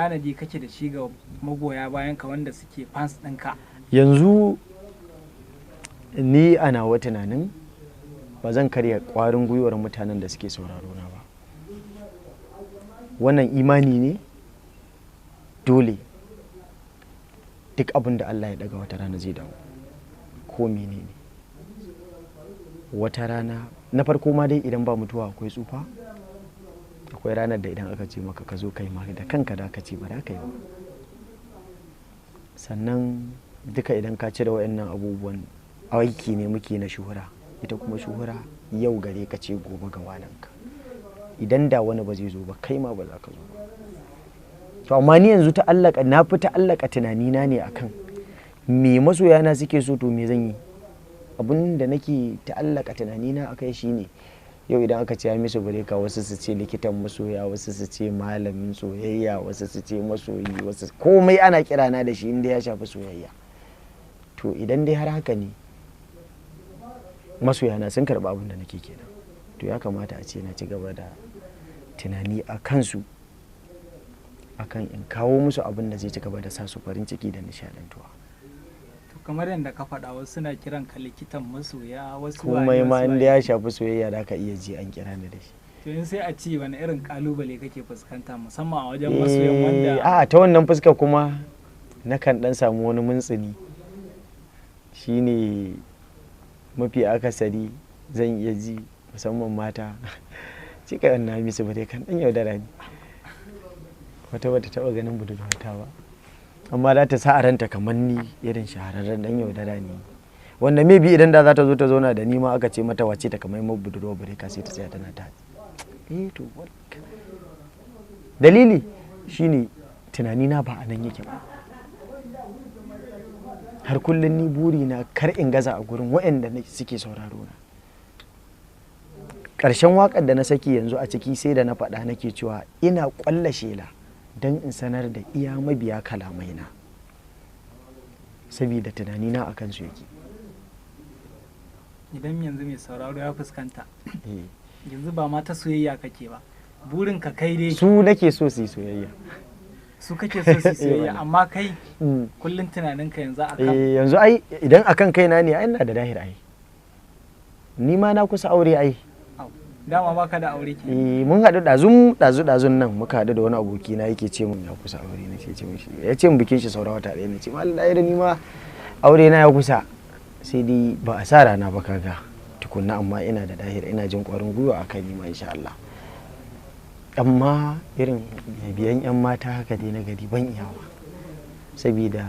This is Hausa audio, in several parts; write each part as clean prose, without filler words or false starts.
Tanadi kake da shi ga magoya bayan ka wanda suke fans ɗinka? Yanzu ni a nawa tunanin ba zan karya ƙwarin gwiwar mutanen da suke sauraro na ba. Wannan imani ne, dole duk abin da Allah ya daga wata rana zai dawo, ko menene. Wata rana na farko ma dai idan ba mutuwa akwai tsufa, akwai ranar da idan aka ce maka ka zo kai ma da kanka da ka ce ba za ka yi ba. Sannan duka idan ka cire waɗannan abubuwan, aiki ne muke na shuhura. Ita kuma shuhura yau gare ka ce gobe ga wananka. Idan da wani ba zai zo ba, kai ma ba za ka zo ba. To amma ni yanzu na fi ta'allaka tunanina ne akan me masoyana suke so, to me zan yi. Abin da nake ta'allaka tunanina akai shine yau idan aka ce Hamisu Breaker, wasu su ce likitan masoya, wasu su ce malamin soyayya, wasu su ce masoyi, wasu komai ana kirana da shi inda ya shafi soyayya. To idan dai har haka ne masoyana sun karɓi abin da nake kenan, to ya kamata a ce na ci gaba da tunani a kansu, akan in kawo musu abin da zai ci gaba da sa su farin ciki da nishaɗantuwa. To kamar yadda ka faɗa, wasu suna kiran ka likitan masoya, wasu komai waye, ma wasu inda waye. ya shafi soyayya da ka iya ji an kira ni da shi. To in sai a ce wani irin kalubale kake fuskanta musamman a wajen masoyan wanda A ta wannan fuska kuma nakan dan samu wani muntsini, shine mafi akasari zan iya ji musamman mata cika yan na Hamisu ba dai kan dan yaudara ne. Wata bata taba ganin budurwata ba, amma za ta sa a ranta kamar ni irin shahararren dan yaudara ne, wanda maybe idan da za ta zo ta zauna da ni ma aka ce mata wace ta kamar budurwa bare ka, sai ta tsaya tana ta to dalili shine tunani na ba a nan yake ba. Har kullum ni buri na kar in gaza a gurin waɗanda suke sauraro na. Ƙarshen waƙar da na saki yanzu a ciki sai da na faɗa nake cewa ina ƙwalla shela don in sanar da iya mabiya kalamaina, saboda tunanina a kansu yake. Idan yanzu mai sauraro ya fuskanta, yanzu ba ma ta soyayya kake ba, burin ka kai dai su nake so su yi soyayya. Su kake so su soyayya, amma kai kullum tunaninka yanzu akan Yanzu ai idan akan kaina ne, ai ina da dahir, ai ni ma na kusa aure ai. Dama baka da aure ke? Eh, mun haɗu ɗazun ɗazu ɗazun nan muka haɗu da wani aboki na, yake ce mun ya kusa aure. Na ce mishi, ya ce mun bikin shi saura wata ɗaya. Na ce mallam ɗaya da ni ma aure na ya kusa, sai dai ba a sa rana ba kaga tukunna, amma ina da dahir, ina jin ƙwarin gwiwa akan ni ma insha Allah. Amma irin biyan yan mata haka dai na gari ban iyawa, saboda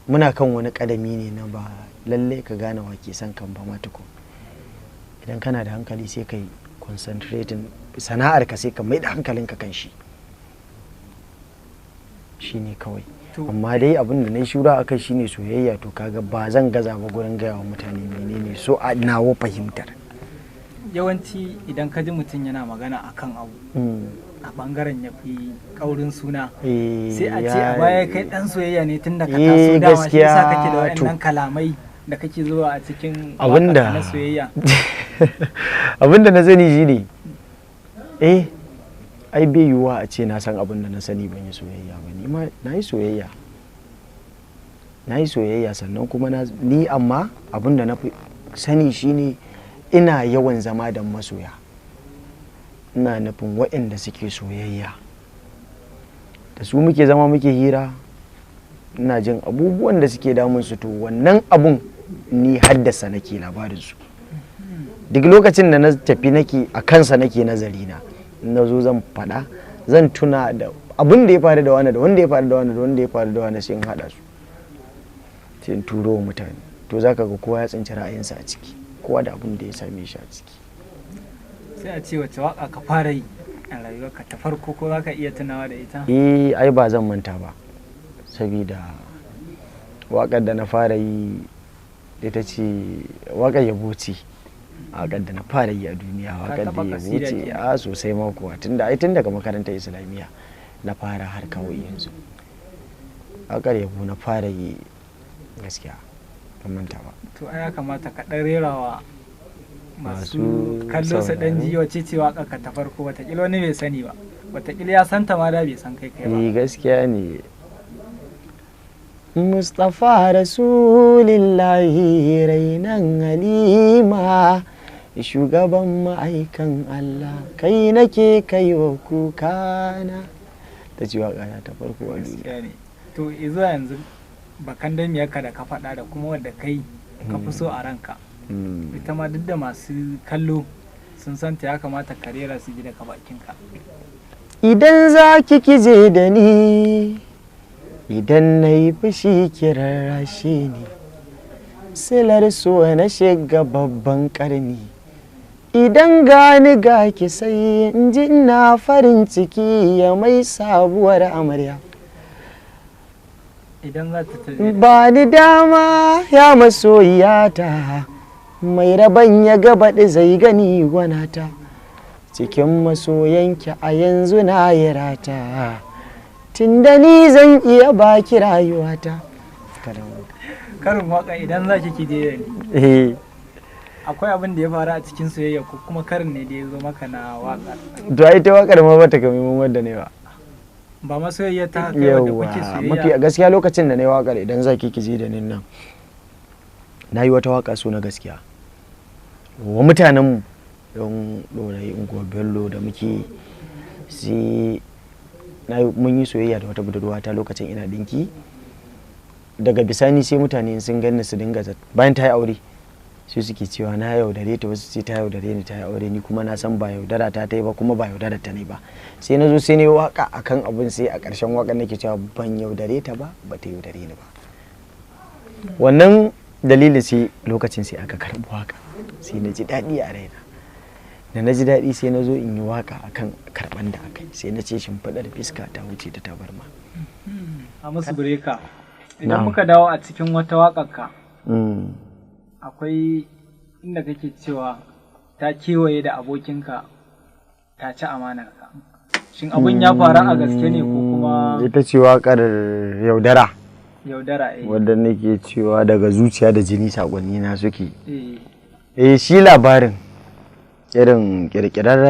muna kan wani kadami ne na ba lalle ka gane wa ke son kan ba ma tukun. Idan kana da hankali sai kai concentrating sana'ar ka, sai ka mai da hankalinka kan shi, shine kawai. Amma dai abin da na yi shura akai shine soyayya. To kaga ba zan gaza ba gurin gaya wa mutane menene so a nawa fahimtar. Yawanci idan ka ji mutum yana magana akan abu a bangaren ya fi kaurin suna, sai a ce a baya kai dan soyayya ne tun da ka taso, dama shi yasa kake da waɗannan kalamai da kake zuwa a cikin abinda na soyayya. Abinda na sani shine ai bai yiwuwa a ce na san abin da na sani ban yi soyayya ba. Ni ma na yi soyayya, na yi soyayya, sannan kuma ni amma abin da na fi sani shine ina yawan zama da masoya. Ina nufin waɗanda suke soyayya, da su muke zama muke hira, ina jin abubuwan da suke damun su. To wannan abun ni haddasa nake labarin su. Duk lokacin da na tafi nake a kansa nake nazari na, na zo zan faɗa, zan tuna da abin da ya faru da wani, da wanda ya faru da wani, da wanda ya faru da wani, sai in haɗa su, sai in turo wa mutane. To zaka ga kowa ya tsinci ra'ayinsa a ciki, kowa da abin da ya same shi a ciki. Sai a ce wace waka ka fara yi a rayuwarka ta farko, ko za ka iya tunawa da ita? Eh, ai ba zan manta ba, saboda waƙar da na fara yi ita ce waƙar yabo ce. Waƙar da na fara yi a duniya, waƙar da taɓa yabo kasida ce. kenan. A sosai ma kuwa, tunda ai tun daga makarantar islamiyya na fara har kawo yanzu. Waƙar yabo na fara yi, gaskiya ban manta ba. To ai ya kamata ka ɗan rerawa masu Masu kallo su dan sauraro. ji wace ce waƙar ka ta farko, watakila wani bai sani ba, watakila ya santa ma da bai san kai kai ba. Eh, gaskiya ne. Mustapha Rasulillahi, rainan Halima, shugaban ma'aikan Allah, kai nake kaiwa kukana. Ta ce waƙa na ta farko a duniya. Gaskiya ne. To zuwa yanzu, bakan damiyarka da ka faɗa da kuma wadda kai ka fi so a ranka, ita ma duk da masu kallo sun santa, ya kamata ka rera su ji daga bakinka. Idan za ki kije da ni, idan na yi fushi kirarrashe ni, silar so na shiga babban karni. Idan gani ga ki sai in ji ina farin ciki ya mai sabuwar amarya. Idan za ta tafi. Ba ni dama ya masoyiyata, mai rabon ya gabaɗi zai gani gwanata. Cikin masoyanki a yanzu na yi rata, tunda ni zan iya baki rayuwata. Karin waka "Idan za ki kije da ni", Eh, akwai abin da ya faru a cikin soyayya ko kuma karin ne da ya zo maka na waka? To ai ta wakar ma bata kami mun wadda ne ba. Ba masoyayya ta kai wadda Yawwa, kuke mafi soyayya. gaskiya lokacin da na yi wakar "Idan za ki kije da ni" nan, na yi wata waka so na gaskiya wa mutanenmu don ɗorayi, unguwar Bello da muke. Sai mun yi soyayya da wata budurwa ta lokacin ina dinki. Daga bisani sai mutane sun ganni su dinga bayan ta yi aure sai suke cewa na yaudare ta, wasu ce ta yaudare ni ta yi aure. Ni kuma na san ba yaudara ta ta yi ba, kuma ba yaudara ta ne ba. Sai na zo sai na yi waka akan abin, sai a ƙarshen waƙar nake cewa ban yaudare ta ba, ba ta yaudare ni ba. Wannan dalilin sai lokacin sai aka karɓi waka, sai na ji daɗi a raina. Da na ji daɗi sai na zo in yi waka akan karɓan da aka yi, sai na ce shimfiɗar fiska ta wuce ta tabarma. A musu bureka, idan Na'am. muka dawo a cikin wata waƙarka, akwai inda kake cewa ta kewaye da abokinka ta ci amanarka. Shin abin ya faru a gaske ne ko kuma? Ita ce waƙar "Yaudara". "Yaudara", eh. Wadda nake cewa daga zuciya da jini saƙonni na suke. Eh. Eh, shi labarin irin ƙirƙirarren